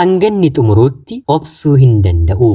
Hanga inni xumurutti obsuu hin danda'u.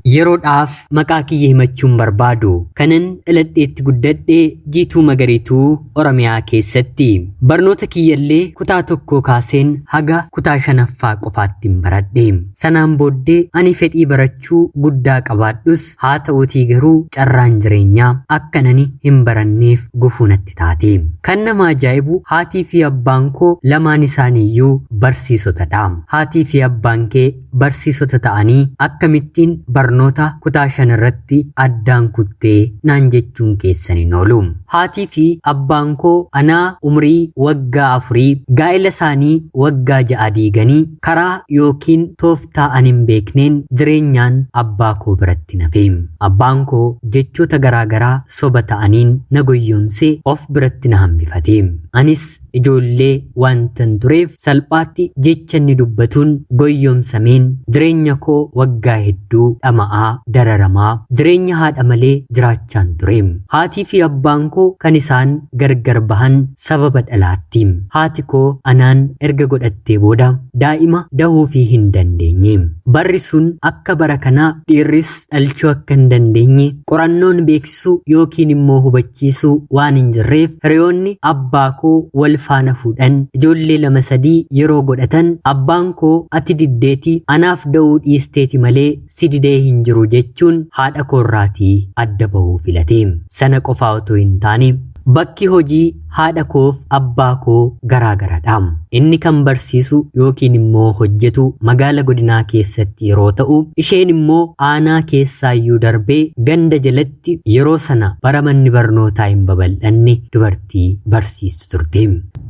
Yeroodhaaf maqaa kiyya himachuun barbaadu. Kanan dhaladheetti guddadhe Jiituu Magariituu Oromiyaa keessatti. Barnoota kiyyallee kutaa tokkoo kaaseen haga kutaa shanaffaa qofaattin baradhe. Sanaan booddee ani fedhii barachuu guddaa qabaadhus haa ta'uutii garuu carraan jireenyaa akkan ani hin baranneef gufuu natti taate. Kan nama ajaa'ibu haatii fi abbaan koo lamaan isaaniiyyuu barsiisotadha. Haatii fi abbaan kee barsiisota ta'anii akkamittiin barnoota kutaa 5 irratti addaan kuttee naan jechuun keessan hin oolu. Haatii fi abbaan koo anaa umrii waggaa afurii gaa'ela isaanii waggaa 6 diiganii karaa yookiin tooftaa an hin beekneen jireenyaan abbaa koo biratti nafe. Abbaan koo jechoota garaa garaa soba ta'aniin na goyyomsee of biratti na hambifate. Anis ijoollee waantan tureef salphaatti jecha inni dubbatuun goyyomsameen jireenya koo waggaa hedduu dhama'aa, dararamaa, jireenya haadha malee jiraachaan ture. Haatii fi abbaan koo kan isaan gargar bahan sababa dhalaatti. Haati koo anaan erga godhattee booda daa'ima dahuufii hin dandeenye. Barri sun akka bara kanaa dhiirris dhalchuu akka hin dandeenye qorannoon beeksisu yookiin immoo hubachiisu waan hin jirreef hiriyoonni abbaa koo wal faana fuudhan ijoollee lama sadii yeroo godhatan abbaan koo ati diddeeti anaaf da'uu dhiisteeti malee si didee hin jiru jechuun haadha koorraatii adda bahuu filate. Sana qofaa otoo hin taane bakki hojii haadha koof abbaa koo garaa garadha. Inni kan barsiisu yookiin immoo hojjetu magaala godinaa keessatti yeroo ta'u, isheen immoo aanaa keessaayyuu darbee ganda jalatti yeroo sana bara manni barnootaa hin babal'anne dubartii barsiistu turte.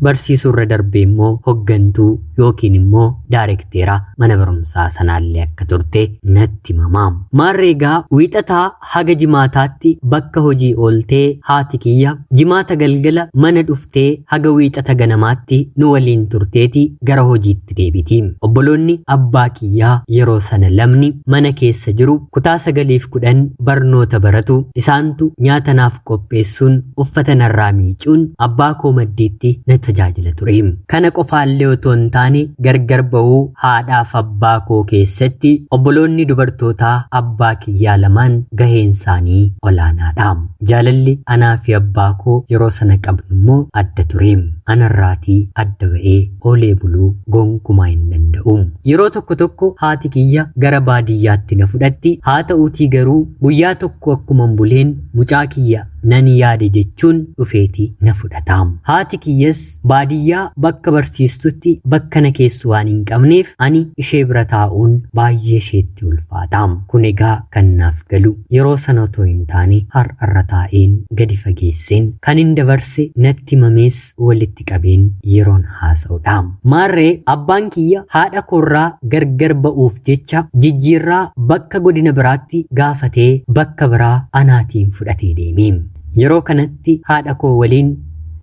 Barsiisuurra darbee immoo hoggantuu yookiin immoo daarekteera mana barumsaa sanaallee akka turte natti himama. Maarree egaa wiixataa haga jimaataatti bakka hojii ooltee haati kiyya jimaata galgala mana dhuftee haga wiixata ganamaatti nu waliin turteeti gara hojiitti deebiti. Obboloonni abbaa kiyyaa yeroo sana lamni mana keessa jiru kutaa 9 fi 10 barnoota baratu isaantu nyaata naaf qopheessuun uffata narraa miicuun abbaa koo maddiitti na tajaajila ture. Kana qofaallee otoo hin taane gargar ba'uu haadhaaf abbaa koo keessatti obboloonni dubartootaa abbaa kiyyaa lamaan gaheen isaanii olaanaadha. Jaalalli anaa fi abbaa koo yeroo sana qabnu immoo adda ture. Anarraatii adda ba'ee oolee buluu gonkumaa hin danda'u. Yeroo tokko tokko haati kiyya gara baadiyyaatti na fudhatti. Haa ta'uutii garuu guyyaa tokko akkuman buleen mucaa kiyya nan yaade jechuun dhufeeti na fudhata. Haati kiyyas baadiyyaa bakka barsiistutti bakka na keessu waan hin qabneef ani ishee bira taa'uun baay'ee isheetti ulfaata. Kun egaa kan naaf galu yeroo sana otoo hin taane har'arra taa'een gadi fageesseen kanin dabarse natti himamees walitti qabeen yeroon haasa'udha. Maarree abbaan kiyya haadha koorraa gargar ba'uuf jecha jijjiirraa bakka godina biraatti gaafatee bakka biraa anaatiin fudhatee deeme. Yeroo kanatti haadha koo waliin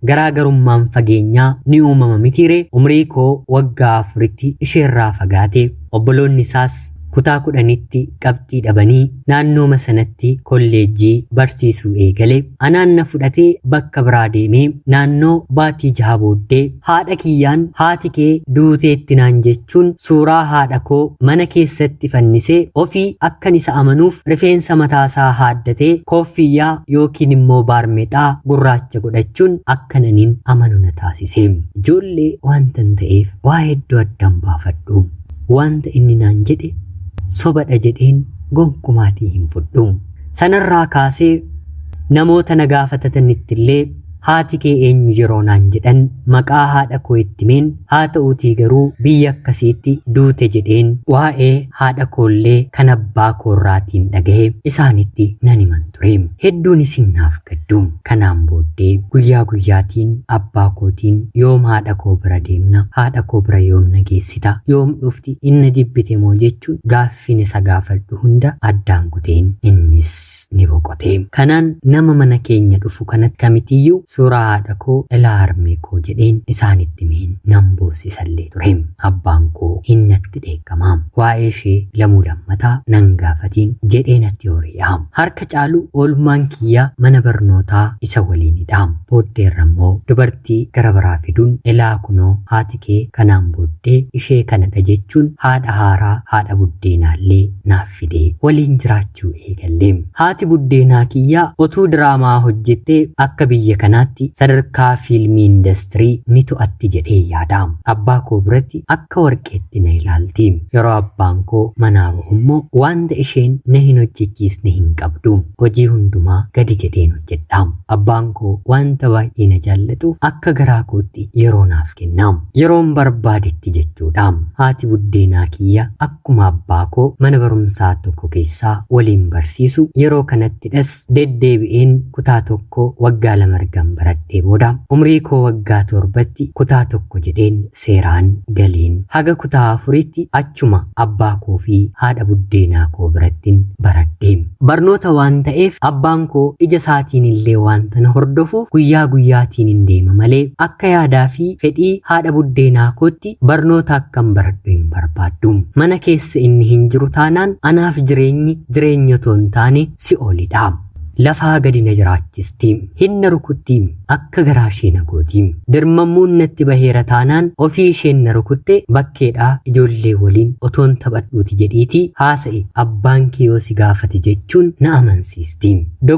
garaagarummaan fageenyaa ni uumama mitiiree umrii koo waggaa afuritti isheerraa fagaate. Obboloonni isaas kutaa 10tti qabxii dhabanii naannooma sanatti kolleejjii barsiisuu eegale. Anaan na fudhatee bakka biraa deemee naannoo baatii jaha booddee haadha kiyyaan haati kee duuteetti naan jechuun suuraa haadha koo mana keessatti fannisee ofii akkan isa amanuuf rifeensa mataasaa haaddatee kooffiyyaa yookiin immoo baarmexaa gurraacha godhachuun akkan anin amanu na taasise. Ijoollee waantan ta'eef waa hedduu addan baafadhu. Wanta inni naan jedhe sobadha jedheen gonkumaatii hin fudhu. Sanarraa kaasee namoota na gaafatatanitti illee haati kee eenyu yeroo naan jedhan maqaa haadha koo itti himeen haa ta'uutii garuu biyya akkasiitti duute jedheen waa'ee haadha koollee kan abbaa koorraatiin dhagahe isaanitti nan himan ture. Hedduun isin naaf gaddu. Kanaan booddee guyyaa guyyaatiin abbaa kootiin yoom haadha koo bira deemna, haadha koo bira yoom na geessita, yoom dhufti, in na jibbite moo jechuun gaaffiin isa gaafadhu hunda addaan kuteen innis Innis ni boqote. Kanaan nama mana keenya dhufu kanatti kamitiyyuu suuraa haadha koo ilaa harmee koo jedheen isaanitti himeen nan boosisallee ture. Abbaan koo hin natti dheekkama. Waa'ee ishee lamuu lammataa nan gaafatiin jedhee natti hori'a. Harka caalu oolmaan kiyya mana barnootaa isa waliinidha. Booddeerra immoo dubartii gara biraa fiduun ilaa kunoo haati kee kanaan booddee ishee kanadha jechuun haadha haaraa haadha buddeenaallee naaf fidee waliin jiraachuu eegalle. Haati buddeenaa kiyyaa otuu diraamaa hojjettee akka biyya kanaatti sadarkaa fiilmii indastirii ni to'atti jedhee yaada. Abbaa koo biratti akka warqeetti na ilaalti. Yeroo abbaan koo manaa ba'u immoo wanta isheen na hin hojjechiisne hin qabdu. Hojii hundumaa gadi jedheen hojjedha. Abbaan koo wanta baay'ee na jaallatuuf akka garaa kootti yeroo naaf kenna. Yeroon barbaadetti jechuudha. Haati buddeenaa kiyya akkuma abbaa koo mana barumsaa tokko keessaa waliin barsiisu yeroo kanattidhas deddeebi'een kutaa tokko waggaa 2 ergan baradhee booda umrii koo waggaa 7tti kutaa tokko jedheen seeraan galeen haga kutaa 4tti achuma abbaa koo fi haadha buddeenaa koo birattin baradhe. Barnoota waan ta'eef abbaan koo ija isaatiin illee wanta na hordofuuf guyyaa guyyaatiin hin deema malee akka yaadaa fi fedhii haadha buddeenaa kootti barnoota akkan baradhu hin barbaaddu. Mana keessa inni hin jiru taanaan anaaf jireenyi jireenya otoo hin taane si'oolidha. Lafaa gadi na jiraachisti. Hin na rukutti. Akka garaa ishee na gooti. Dirmammuun natti baheera taanaan ofii isheen na rukutte bakkeedhaa ijoollee waliin otoon taphadhuuti jedhiitii haasa'i abbaan kee yoo si gaafate jechuun na amansiisti.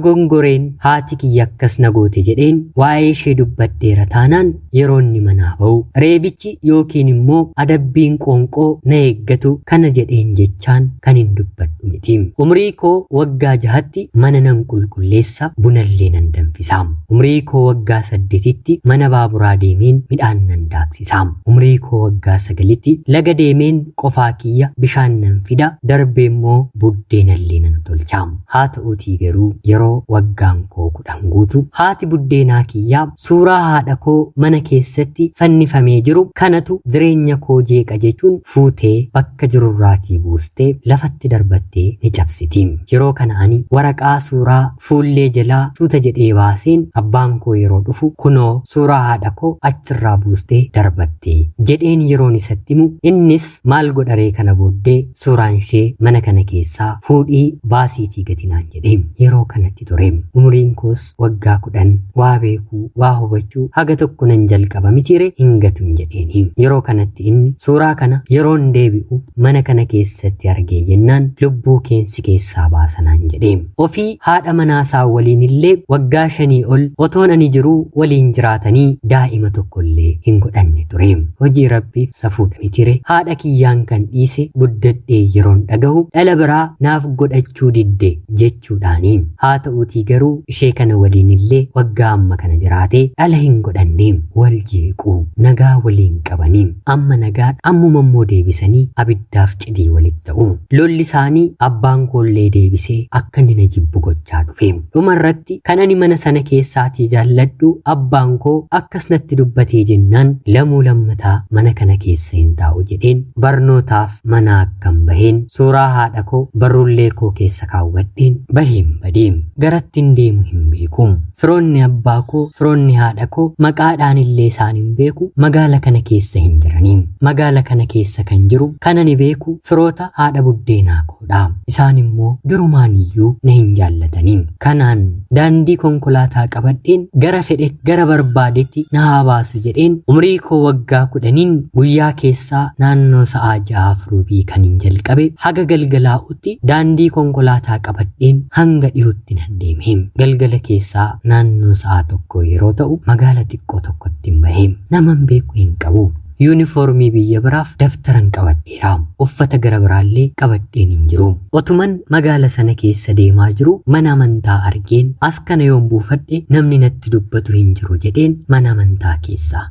Dogongoreen haati kiyya akkas na goote jedheen waa'ee ishee dubbadheera taanaan yeroo inni manaa ba'u reebichi yookiin immoo adabbiin qoonqoo na eeggatu kana jedheen jechaan kan hin dubbadhu miti. Umrii koo waggaa jahatti mana nan qulqulleessa bunallee nan danfisa. Umrii koo waggaa saddetitti mana baaburaa deemeen midhaan nan daaksisa. Umrii koo waggaa sagalitti laga deemeen qofaa kiyya bishaan nan fida darbee immoo buddeenallee nan tolcha. Haa ta'uutii garuu yeroo waggaan koo 10 guutu haati buddeenaa kiyyaa suuraa haadha koo mana keessatti fannifamee jiru kanatu jireenya koo jeeqa jechuun fuutee bakka jirurraatii buustee lafatti darbattee ni cabsiti. Yeroo kana ani waraqaa suuraa fuullee jalaa suuta jedhee baaseen abbaan koo yeroo dhufu kunoo suuraa haadha koo achirraa buustee darbatte jedheen yeroon isatti himu innis maal godharee kana booddee suuraan ishee mana kana keessaa fuudhii baasiitii gati naan jedhe. Yeroo kanatti ture umuriin koos waggaa 10 waa beekuu waa hubachuu haga tokko nan jalqaba mitiire hin gatuun jedheeni. Yeroo kanatti inni suuraa kana yeroon deebi'u mana kana keessatti argee jennaan lubbuu keensi keessaa baasanaan jedhe. Ofii haadha manaasaa waliin illee waggaa 5 ol otoon ani jiruu waliin jiraatanii daa'ima tokkollee hin godhanne ture. Hojii rabbiif safuudha mitiire haadha kiyyaan kan dhiise guddadhee yeroon dhagahu dhala biraa naaf godhachuu didde jechuudhaani. Haa ta'uutii garuu ishee kana waliin illee waggaa amma kana jiraatee dhala hin godhanne. Wal jeequ nagaa waliin qabanii amma nagaa ammuma immoo deebisanii abiddaaf cidii walitti ta'u. Lolli isaanii abbaan koollee deebisee akka inni na jibbu gochaa dhufe. Dhuma irratti kan ani mana sana keessaatii jaalladhu abbaan koo akkas natti dubbatee jennaan lamuu lammataa mana kana keessa hin taa'u jedheen barnootaaf mana akkan baheen suuraa haadha koo barruullee koo keessa kaawwadheen baheen badee. Garattiin deemu hin beeku. Firoonni abbaa koo firoonni haadha koo maqaadhaan illee isaan hin beeku magaala kana keessa hin jiranii. Magaala kana keessa kan jiru kan ani beeku firoota haadha buddeenaa koodha. Isaan immoo durumaan iyyuu na hin jaallatanii. Kanaan daandii konkolaataa qabadheen gara fedhe gara barbaadetti na haa baasu jedheen umrii koo waggaa 10n guyyaa keessaa naannoo sa'aa 6:30 kan hin jalqabe haga galgalaa'utti daandii konkolaataa qabadheen hanga dhihutti nan deeme. Galgala keessaa naannoo sa'aa 1 yeroo ta'u magaala xiqqoo tokkotti hin bahe. Naman beeku hin qabu. Yuunifoormii biyya biraaf dabtaran qabadheera. Uffata gara biraallee qabadheen hin jiru. Otuman magaala sana keessa deemaa jiru mana amantaa argeen as kana yoon buufadhe namni natti dubbatu hin jiru jedheen mana amantaa keessa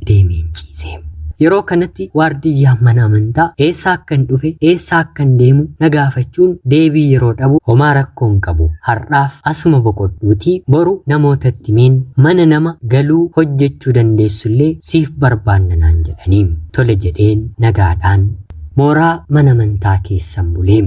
deemeen ciise. Yeroo kanatti waardiyyaan mana amantaa eessaa akkan dhufe eessaa akkan deemu na gaafachuun deebii yeroo dhabu homaa rakkoo hin qabu. Har'aaf asuma boqodhuutii boru namootatti himeen mana nama galuu hojjechuu dandeessullee siif barbaanna naan jedhanii. Tole jedheen nagaadhaan mooraa mana amantaa keessan bulee.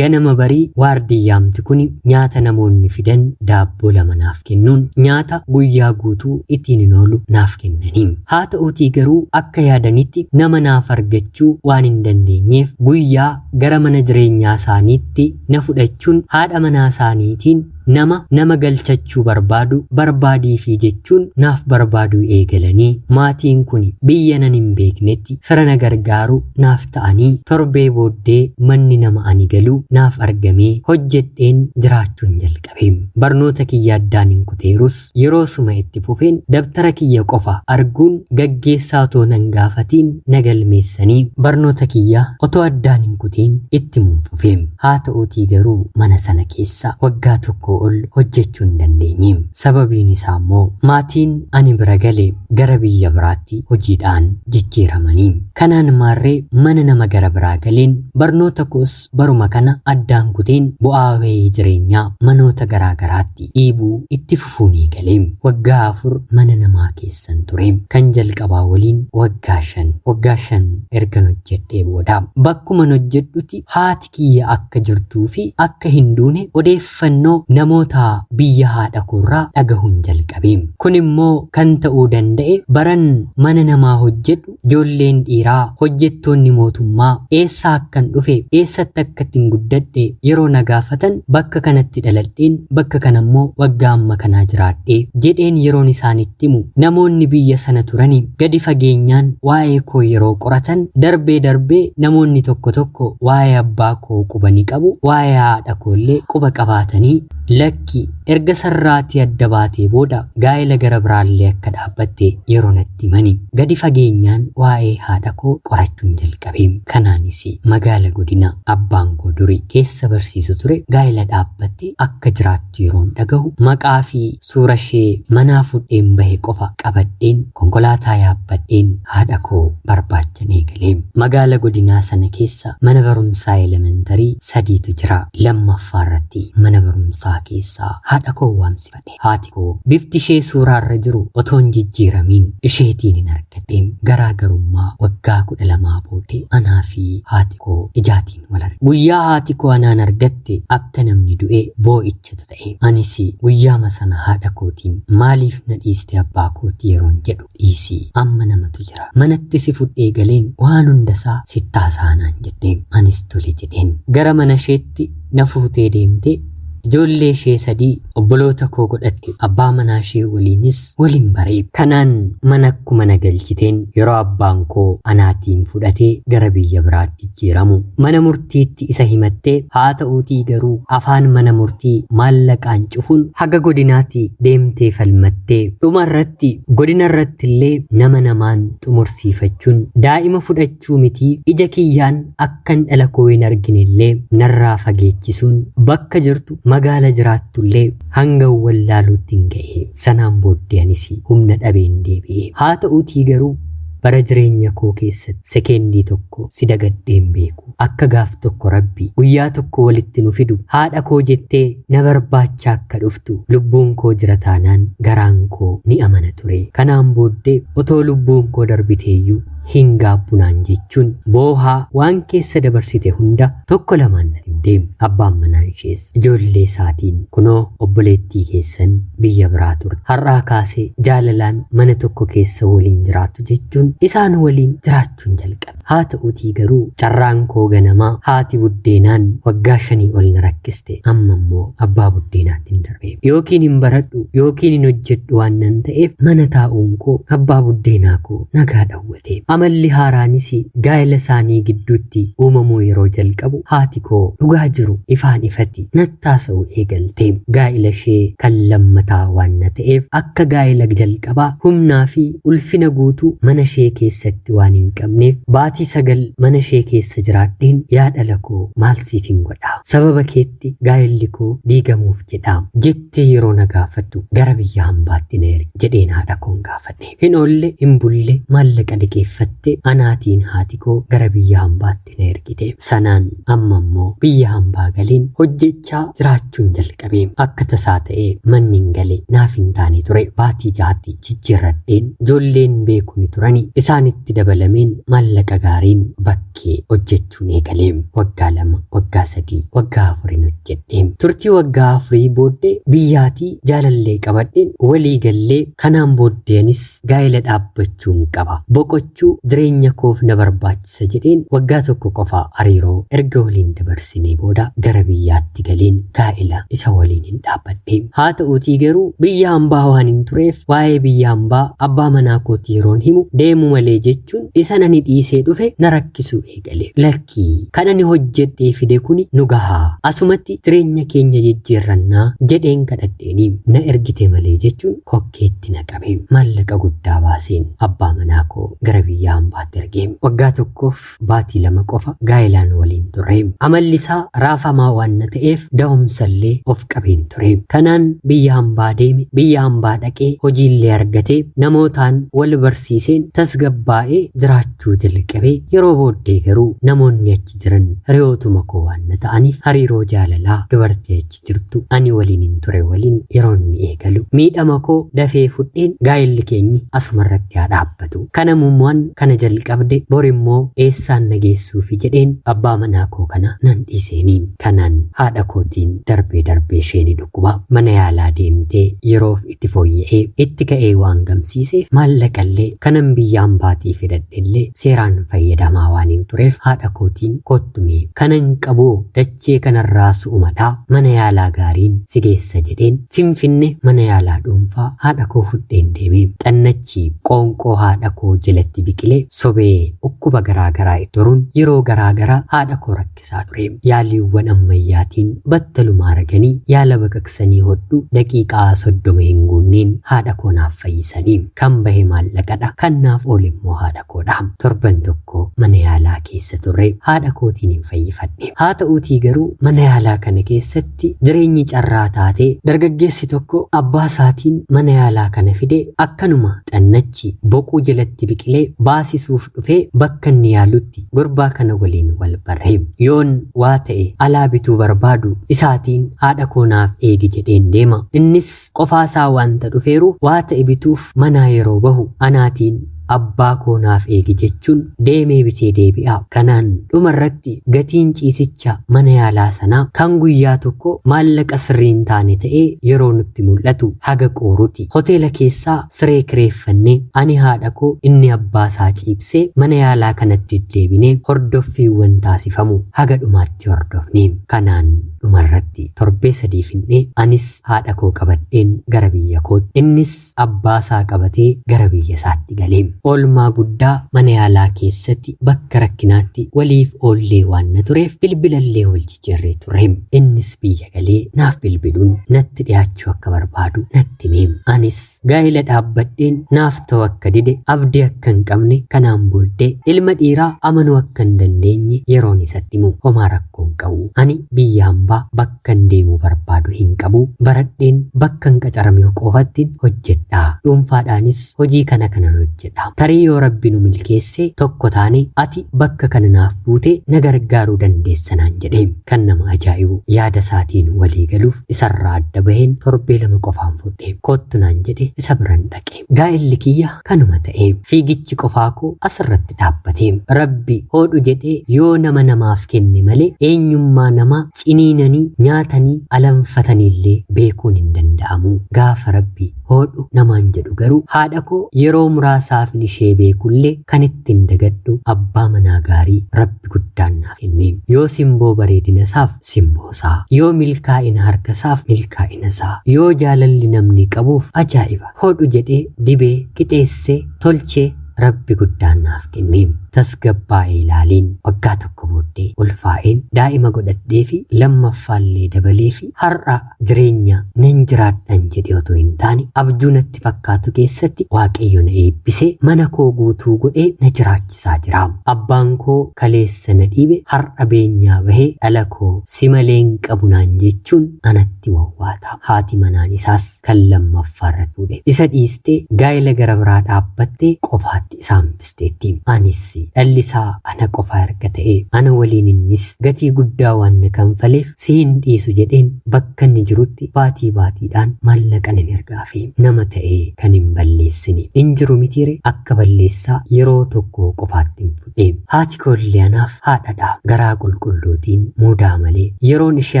Ganama barii waardiyyaamti kun nyaata namoonni fidan daabboo lama naaf kennuun nyaata guyyaa guutuu ittiin hin oolu naaf kennanii. Haa ta'uutii garuu akka yaadanitti nama naaf argachuu waan hin dandeenyeef guyyaa gara mana jireenyaa isaaniitti na fudhachuun haadha manaa isaaniitiin nama nama galchachuu barbaadu barbaadiifii jechuun naaf barbaaduu eegalanii maatiin kun biyya nan hin beeknetti fira na gargaaru naaf ta'anii torbee booddee manni nama ani galu naaf argamee hojjedheen jiraachuun jalqabe. Barnoota kiyya addaan hin kuteerus yeroo suma itti fufeen dabtara kiyya qofa arguun gaggeessaa otoo nan gaafatiin na galmeessanii barnoota kiyya otoo addaan hin kutiin itti fufe. Haa ta'uutii garuu mana sana keessa waggaa tokko ol hojjechuu hin dandeenye. Sababiin isaa immoo maatiin ani bira gale gara biyya biraatti hojiidhaan jijjiiramanii. Kanaan maarree mana nama gara biraa galeen barnoota koos baruma kana addaan kuteen bu'aa bahii jireenyaa manoota garaa garaatti dhiibuu itti fufuun eegale. Waggaa 4 mana namaa keessan ture. Kan jalqabaa waliin waggaa 5 waggaa 5 ergan hojjedhee booda bakkuman hojjedhuti haati kiyya akka jirtuu fi akka hin duune odeeffannoo namoota biyya haadha koorraa dhagahuun jalqabe. Kun immoo kan ta'uu danda'e baran mana namaa hojjedhu ijoolleen dhiiraa hojjettoonni mootummaa eessaa akkan dhufe eessatti akka ittiin guddadhe yeroo na gaafatan bakka kanatti dhaladheen bakka kana immoo waggaa amma kanaa jiraadhe jedheen yeroon isaanitti himu namoonni biyya sana turani gadi fageenyaan waa'ee koo yeroo qoratan darbee darbee namoonni tokko tokko waa'ee abbaa koo quba ni qabu waa'ee haadha koollee quba qabaatanii lakki erga sarraatii adda baatee booda gaa'ela gara biraallee akka dhaabbatte yeroo natti himani gadi fageenyaan waa'ee haadha koo qorachuun jalqabe. Kanaanis magaala godina abbaan koo duri keessa barsiisu ture gaa'ela dhaabbatte akka jiraattu yeroon dhagahu maqaa fi suura ishee manaa fudheen bahe qofa qabadheen konkolaataa yaabbadheen haadha koo barbaachan eegale. Magaala godinaa sana keessa mana barumsaa elementarii 3tu jira. Lammaffaa irratti mana barumsaa keessaa haadha koo waamsifadhe. Haati koo bifti ishee suuraarra jiru otoo hin jijjiiramiin isheetiin hin argadhe. Garaagarummaa waggaa 12 booddee anaa fi haati koo ijaatiin wal arge. Guyyaa haati koo anaan argatte akka namni du'e boo'ichatu ta'e. Anis guyyaama sana haadha kootiin maaliif na dhiiste abbaa kootii yeroon jedhu dhiisii amma namatu jira. Manatti si fudhee galeen waan hundasaa sittaasaanaan jette. Anis tole jedheen. Gara mana isheetti na fuutee deemte. Ijoollee ishee 3 obboloota koo godhatte abbaa manaa ishee waliinis waliin bare. Kanaan mana akkuma na galchiteen yeroo abbaan koo anaatiin fudhatee gara biyya biraatti jijjiiramu mana murtiitti isa himattee haa ta'uutii garuu afaan mana murtii maallaqaan cufuun haga godinaatti deemtee falmattee dhuma irratti godina irratti illee nama namaan xumursiifachuun daa'ima fudhachuu mitii ija kiyyaan akkan dhala koo hin argine illee narraa fageechisuun bakka jirtu magaala jiraattullee hanga wallaaluutti hin ga'e. Sanaan booddee anis humna dhabeen deebi'e. Haa ta'uutii garuu bara jireenya koo keessatti sekeendii tokko si dagadheen beeku. Akka gaaf tokko rabbi guyyaa tokko walitti nu fidu haadha koo jettee na barbaacha akka dhuftu lubbuun koo jira taanaan garaan koo ni amana ture. Kanaan booddee otoo lubbuun koo darbiteeyyuu hin gaabbunaan jechuun boohaa waan keessa dabarsite hunda tokko lamaan na himte. Abbaan manaa ishees ijoollee isaatiin kunoo obboleettii keessan biyya biraa turte. Har'aa kaasee jaalalaan mana tokko keessa waliin jiraatu jechuun isaan waliin jiraachuun jalqabe. Haa ta'uutii garuu carraan koo ganamaa haati buddeenaan waggaa 5 ol na rakkiste. Amma immoo abbaa buddeenaatti hin darbe. Yookiin hin baradhu yookiin hin hojjedhu waan nan ta'eef mana taa'uun koo abbaa buddeenaa koo nagaa dhawwate. Amalli haaraanis gaa'ela isaanii gidduutti uumamuu yeroo jalqabu haati koo dhugaa jiru ifaan ifatti nattaasa'u eegalte. Gaa'ela ishee kan lammataa waan na ta'eef akka gaa'ela jalqabaa humnaa fi ulfina guutuu mana ishee keessatti waan hin qabneef baatii 9 mana ishee keessa jiraadheen yaa dhala koo maal siif hin godha? Sababa keetti gaa'elli koo diigamuuf jedha jettee yeroo na gaafattu gara biyya hambaatti na ergi jedheen haadha koon gaafadhe. Hin oolle hin bulle maallaqa liqeeffatte. murteeffatte anaatiin haati koo gara biyya hambaatti na ergite. Sanaan amma immoo biyya hambaa galeen hojjechaa jiraachuun jalqabe. Akka tasaa ta'ee manni hin gale naaf hin taane ture. Baatii 6tti jijjiirradheen ijoolleen beeku ni turani. Isaanitti dabalameen maallaqa gaariin bakkee hojjechuun eegale. Waggaa 2, waggaa 3, waggaa 4 hojjedhe. Turtii waggaa 4 booddee biyyaatii jaalallee qabadheen walii gallee kanaan booddeenis gaa'ela dhaabbachuun qaba. Boqochuu jireenya koof na barbaachisa jedheen waggaa 1 qofa hariiroo erga waliin dabarsinee booda gara biyyaatti galeen gaa'ela isa waliin hin dhaabbadhe. Haa ta'uutii garuu biyya hambaa waan hin tureef waa'ee biyya hambaa abbaa manaa kootii yeroon himu deemu malee jechuun isa ani dhiisee dhufe na rakkisuu eegale. Lakkii kan ani hojjedhee fide kuni nu gahaa. Asumatti jireenya keenya jijjiirrannaa jedheen kadhadheeni na ergite malee jechuun kokkeetti na qabe. Maallaqa guddaa baaseen abbaa manaa koo gara biyya hambaatti erge. Waggaa 1f baatii 2 qofa gaa'ilaan waliin turre. Amalli isaa raafamaa waan na ta'eef da'umsallee of qabeen ture. Kanaan biyya hambaa deeme, biyya hambaa dhaqee hojiillee argatee namootaan wal barsiiseen tasgabbaa'ee jiraachuu jalqabe. Yeroo booddee garuu namoonni achi jiran hiriyootuma koo waan na ta'aniif hariiroo jaalalaa dubartii achi jirtu ani waliin hin ture waliin yeroo inni eegalu miidhama koo dafee fudheen gaa'elli keenyi asumarratti haa dhaabbatu. Kana mummuan kana jalqabde bor immoo eessaan na geessuufi jedheen abbaa manaa koo kana nan dhiiseeni. Kanaan haadha kootiin darbee darbee ishee ni dhukkuba. Mana yaalaa deemtee yeroof itti fooyya'ee itti ka'ee waan gamsiiseef maallaqallee kanan biyya hambaatii fidadhellee seeraan fayyadamaa waan hin tureef haadha kootiin kottumee kanan qabu dachee kanarraa su'umadha mana yaalaa gaariin si geessa jedheen Finfinne mana yaalaa dhuunfaa haadha koo fudheen deeme. Xannachi qoonqoo haadha koo jalatti biqilee sobee dhukkuba garaa garaa itti horuun yeroo garaa garaa haadha koo rakkisaa ture. Yaaliiwwan ammayyaatiin battaluma arganii yaala baqaqsanii hodhu daqiiqaa 30 hin guunneen haadha koo naaf fayyisanii. Kan bahe maallaqadha, kan naaf oole immoo haadha koodha. Torban tokko mana yaalaa keessa turre haadha kootiin hin fayyifadhe. Haa ta'uutii garuu mana yaalaa kana keessatti jireenyi carraa taatee dargaggeessi tokko abbaa isaatiin mana yaalaa kana fide akkanuma xannachi boquu jalatti biqilee baasisuuf dhufee bakka inni yaalutti gurbaa kana waliin wal barre. Yoon waa ta'e alaa bituu barbaadu isaatiin haadha koo naaf eegi jedheen deema. Innis qofaa isaa waanta dhufeeru waa ta'e bituuf manaa yeroo bahu anaatiin abbaa koo naaf eegi jechuun deemee bitee deebi'a. Kanaan dhumarratti gatiin ciisicha mana yaalaa sanaa kan guyyaa tokko maallaqa sirrii hin taane ta'ee yeroo nutti mul'atu haga qooruti. Hoteela keessaa siree kireeffannee ani haadha koo inni abbaa isaa ciibsee mana yaalaa kanatti deddeebinee hordoffiiwwan taasifamu haga dhumaatti hordofne. Kanaan dhumarratti torbee 3 finnee anis haadha koo qabadheen gara biyya kootti innis abbaa isaa qabatee gara biyya isaatti gale. Oolmaa guddaa mana yaalaa keessatti bakka rakkinaatti waliif oollee waan na tureef bilbilallee wal jijjiirree turre. Innis biyya galee naaf bilbiluun natti dhiyaachuu akka barbaadu natti hime. Anis gaa'ela dhaabbadheen naaf ta'u akka dide abdii akka hin qabne kanaan booddee ilma dhiiraa amanuu akka hin dandeenye yeroon isatti himu homaa rakkoo hin qabu. Ani biyya hambaa bakka hin deemuu barbaadu hin qabu. Baradheen bakka hin qacarame qofattiin hojjedha. Dhuunfaadhaanis hojii kana kanan hojjedha. Tarii yoo rabbi nu milkeesse tokko taane ati bakka kana naaf buute na gargaaruu dandeessa naan jedhe. Kan nama ajaa'ibu yaada isaatiin walii galuuf isarraa adda baheen torbee 2 qofaan fudhe. Kottu naan jedhe isa biran dhaqe. Gaa'elli kiyya kanuma ta'e. Fiigichi qofaa koo asirratti dhaabbate. Rabbi hodhu jedhee yoo nama namaaf kenne malee eenyummaa namaa ciniinanii nyaatanii alanfataniillee beekuun hin danda'amu. Gaafa rabbi hodhu namaan jedhu garuu haadha koo yeroo muraasaaf ishee beekullee kan ittiin dagadhu abbaa manaa gaarii rabbi guddaan naaf kenne. Yoo simboo bareedina isaaf simboo isaa, yoo milkaa'ina harka isaaf milkaa'ina isaa, yoo jaalalli namni qabuuf ajaa'iba. Hodhu jedhee dibee qixeessee tolchee rabbi guddaan naaf kenne. Tasgabbaa'ee ilaaliin. Waggaa tokko booddee ulfaa'een daa'ima godhadhee fi lammaffaallee dabalee fi har'a jireenya nan jiraadhan jedhe otoo hin taane abjuu natti fakkaatu keessatti Waaqayyo na eebbisee mana koo guutuu godhee na jiraachisaa jira. Abbaan koo kaleessa na dhiibe har'a beenyaa bahee dhala koo si malee hin qabu naan jechuun anatti wawwaata. Haati manaan isaas kan lammaffaa irratti fuudhe. Isa dhiistee gaa'ela gara biraa dhaabbattee qofaatti isa hambisteetti. Anis dhalli isaa ana qofaa erga ta'ee ana waliin innis gatii guddaa waan na kanfaleef si hin dhiisu jedheen bakka inni jirutti baatii baatiidhaan maallaqa nan ergaafi. Nama ta'ee kan hin balleessine hin jiru mitiire akka balleessaa yeroo tokko qofaatti hin fudhe. Haati koollee anaaf haadhadha. Garaa qulqulluutiin mudaa malee yeroon ishee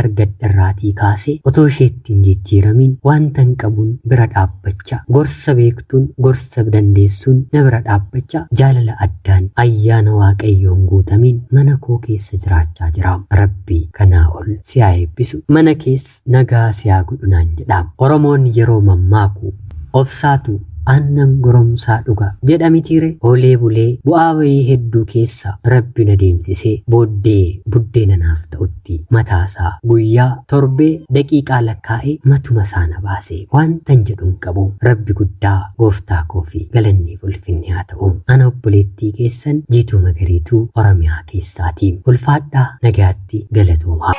argadhe irraatii kaasee otoo isheetti hin jijjiiramiin wanta hin qabuun bira dhaabbachaa gorsa beektuun gorsa dandeessuun na bira dhaabbachaa jaalala addaan ayyaana Waaqayyoon guutamiin mana koo keessa jiraachaa jira. Rabbi kanaa ol si haa eebbisu. Mana kees nagaa si haa godhu naan jedha. Oromoon yeroo mammaaku obsaatu aannan goromsaa dhuga jedha mitiire. Oolee bulee bu'aa bayii hedduu keessa Rabbi na deemsisee booddee buddeena naaf ta'utti mataasaa guyyaa torbee daqiiqaa lakkaa'ee matuma isaa na baase. Wantan jedhu hin qabu. Rabbi guddaa gooftaa koo fi galanniif ulfinni haa ta'u. Ana obboleettii keessan Jiituu Magariituu Oromiyaa keessaati. Ulfaadhaa nagaatti galatoomaa.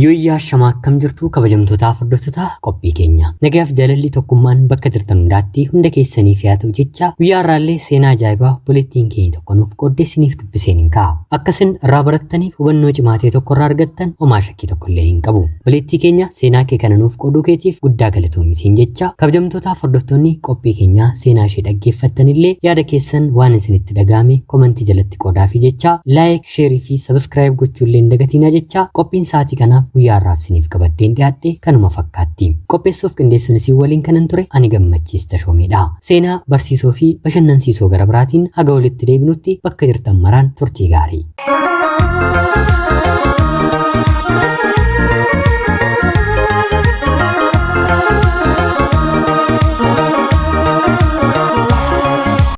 Yooyyaa shamaa akkam jirtu kabajamtootaa hordoftoota qophii keenya. Nagaaf jaalalli tokkummaan bakka jirtan hundaatti hunda keessaniif yaa ta'u jecha guyyaa har'aallee seenaa ajaa'ibaa obboleettiin keenya tokko nuuf qooddee isiniif dubbiseen hin ka'a. Akkasin irraa barattaniif hubannoo cimaa ta'e tokko irraa argattan homaa shakkii tokko illee hin qabu. Obboleettii keenya seenaa kee kana nuuf qooduu keetiif guddaa galatoomi siin jecha kabajamtootaaf hordoftoonni qophii keenyaa seenaa ishee dhaggeeffattan illee yaada keessan waan isinitti dhaga'ame komantii jalatti qoodaafi jecha laayik, sheerii fi sabiskiraayib gochuu illee hin dagatinaa jecha qophiin sa'aatii kanaaf guyyaa har'aaf isiniif qabadheen dhiyaadhe kanuma fakkaatti. Qopheessuuf qindeessuun isin waliin kanan ture ani Gammachiis Tashoomeedha. Seenaa barsiisoo fi bashannansiisoo gara biraatiin haga walitti deebinutti bakka jirtan maraan turtii gaarii.